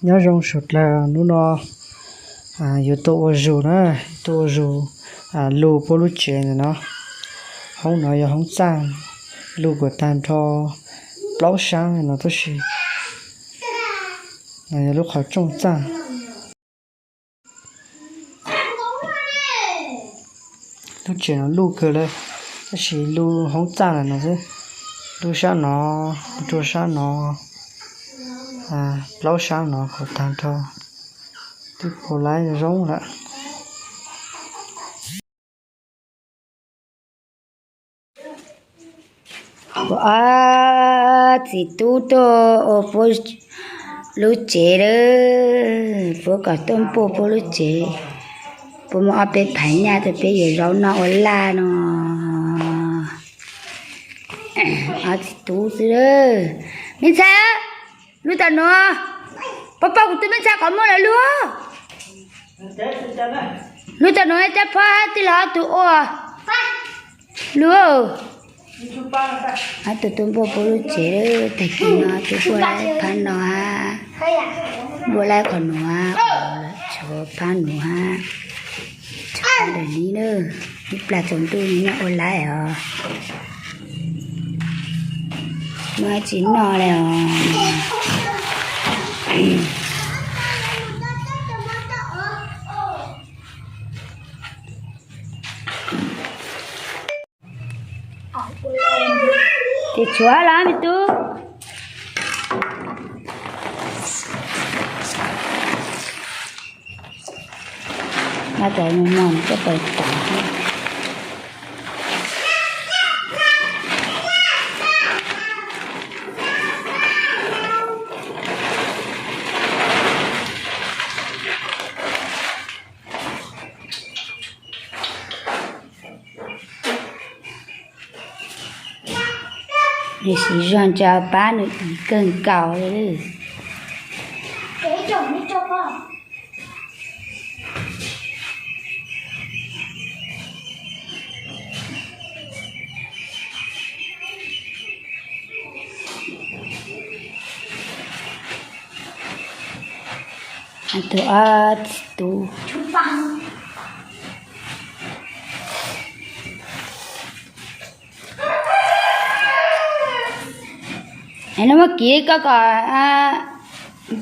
Nyob zoo sawv dlawg, hnub no yuav tuaj ua zug na, tuaj ua zug lug puab lub tsev ntawm no. Hoob no yog hoob txaj, lug kuas tag nrho plaub sab no tab sis no yog lub qhov rooj txaj. Lub tsev no lug kawg li, tab sis lub hoob txaj lawm no xwb. Lub sab no, lug rua sab no, plaub sab no kuas tag nrho, twb puas laib zoo lawm. Puab ob txiv tub tuaj ua puab lub tsev lawm, puab kom tuaj npuaj puab lub tsev. Puab muaj ob peb phav nyaj tuaj peb yuav zaub noj ua laj no. Ob txiv tub xwb. Me ntxhais, lug tom nuav, puab paub kuv tug me ntxhais qhov muag lawm lug. Lug tom nuav, caj phab tij laug ob tug ua lug. Ob tug tuaj npuaj puab lub tsev, tag kis no tuaj npuaj laib phab no hab, npuaj laib qhov nuav, tshuav phab nuav hab, tshuav phab ntawm ni na. Ib plag tsaus ntuj noj ua laib os. Muaj dab tsi noj li os. Ces tshuav los me tub. Nyob rau no coj pais tov. Nws siv zog ntsa pab nws ib kawg nkaus li. Tug ob txiv tub. Es no muab kiv koj kom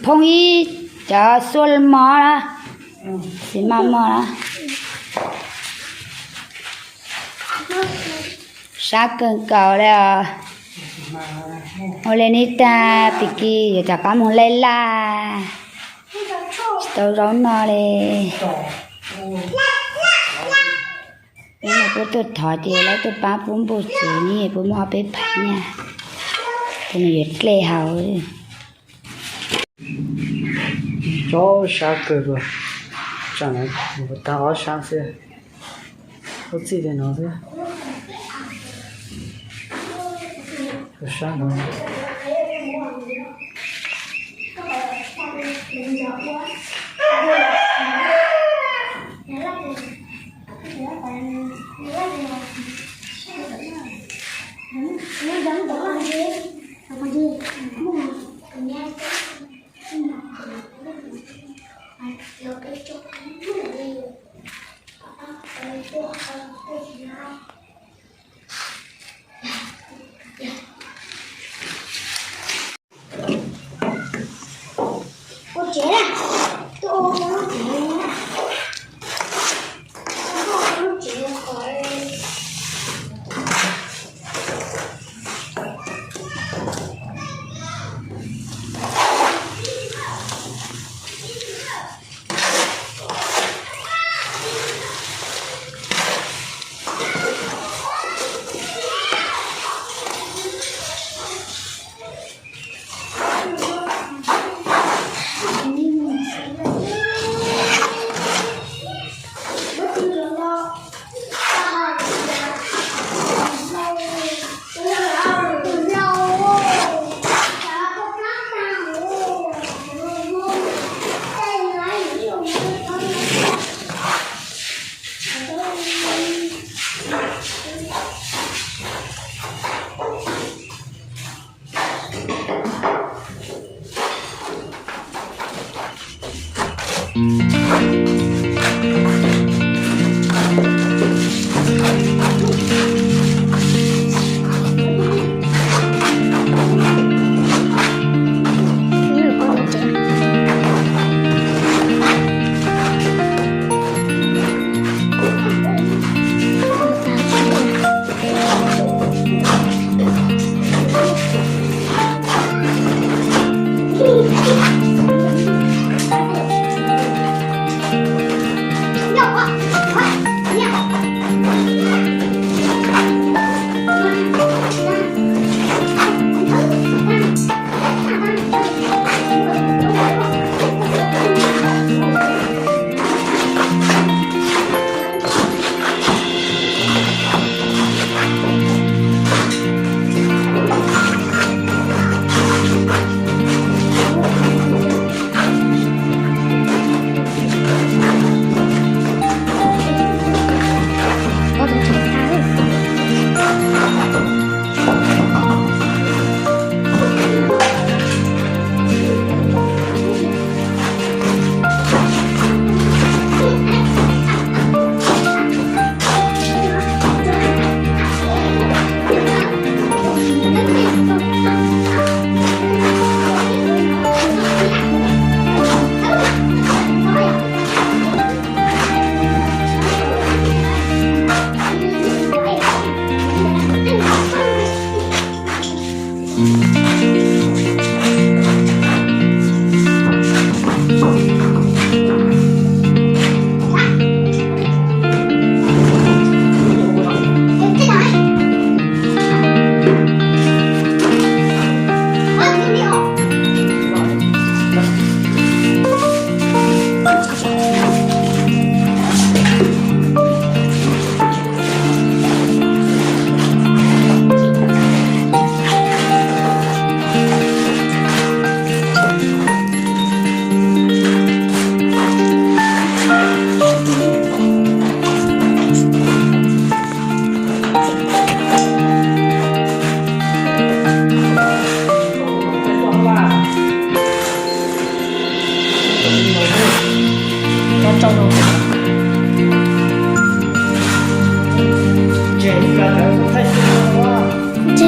phoob ib cov xuab mos na, xi maj moj na. Sab kawg nkaus li os. Ua li neb tag pig kig yuav rov qab moog laij laj, tsis tau zaub noj li. Hnub no puab tuaj thov ces lawv tuaj pab puab npuaj tsev ne, puab muaj ob peb phav nyaj, tes nws yuav dlej haus. Tsob sab kawg, tsam no tag ob sab xwb, ua txij li no xwb. Sab no. Ntses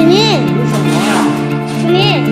ni. Ni.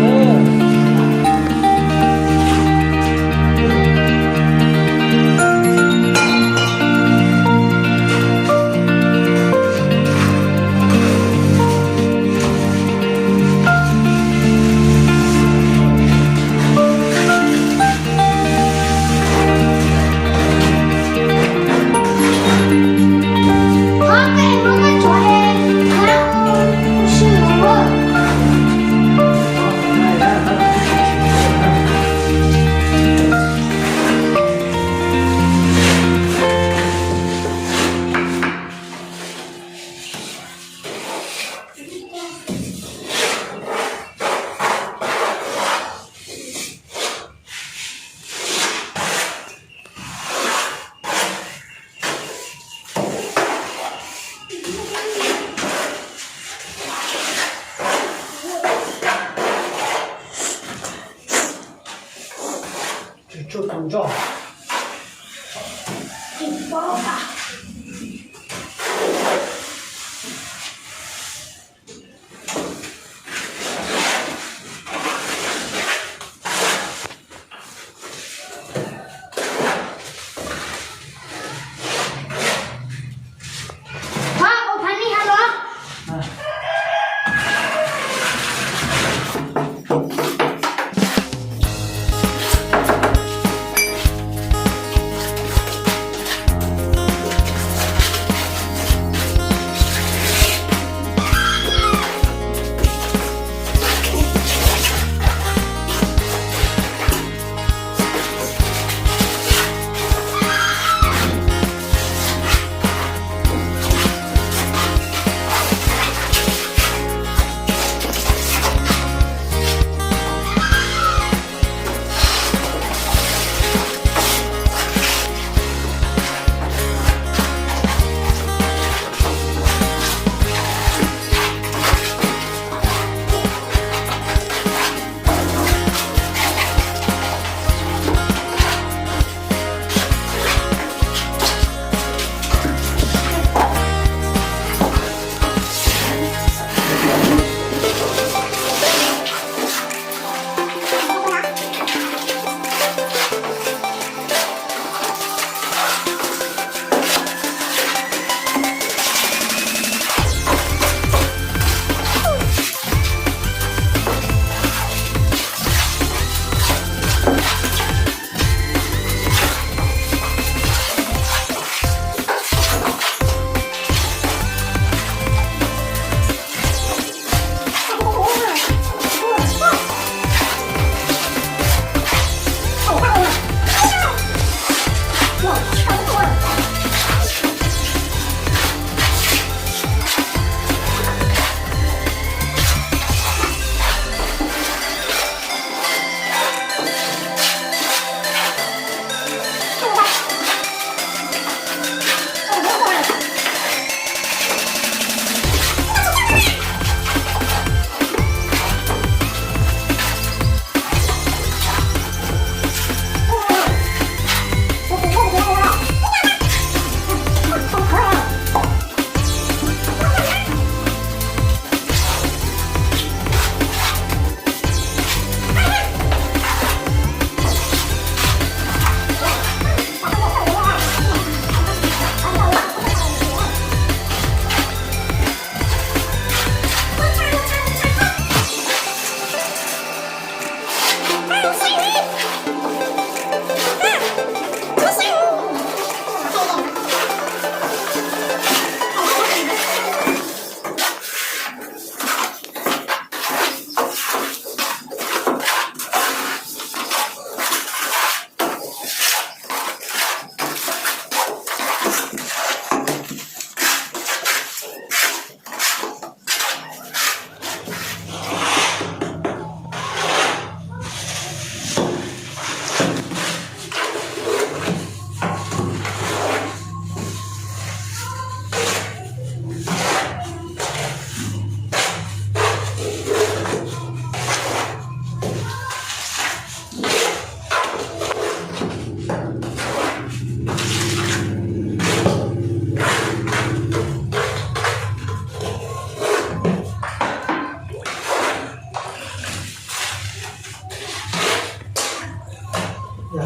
Tes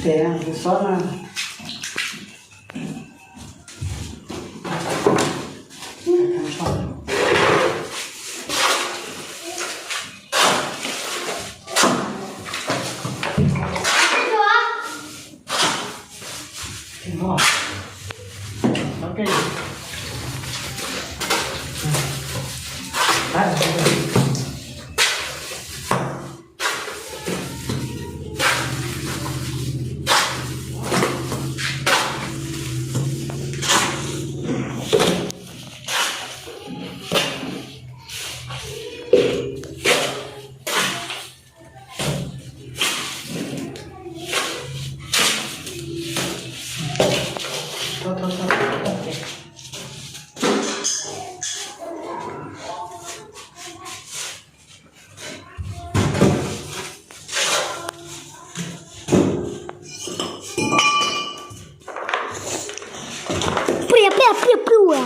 tes na, tus xob na. Plia plia plia plua.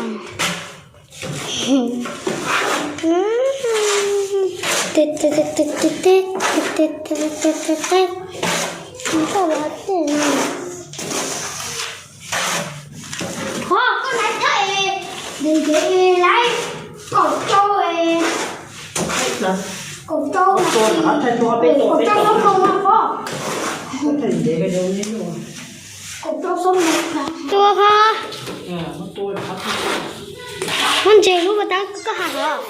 Ho, koj laiv tawm es, ntev ntev laiv kaum rau es, kaum rau, kaum rau xab moo no pom, kaum rau xab moo. Tua ho. Muab ntses lub pas tab koj has hov.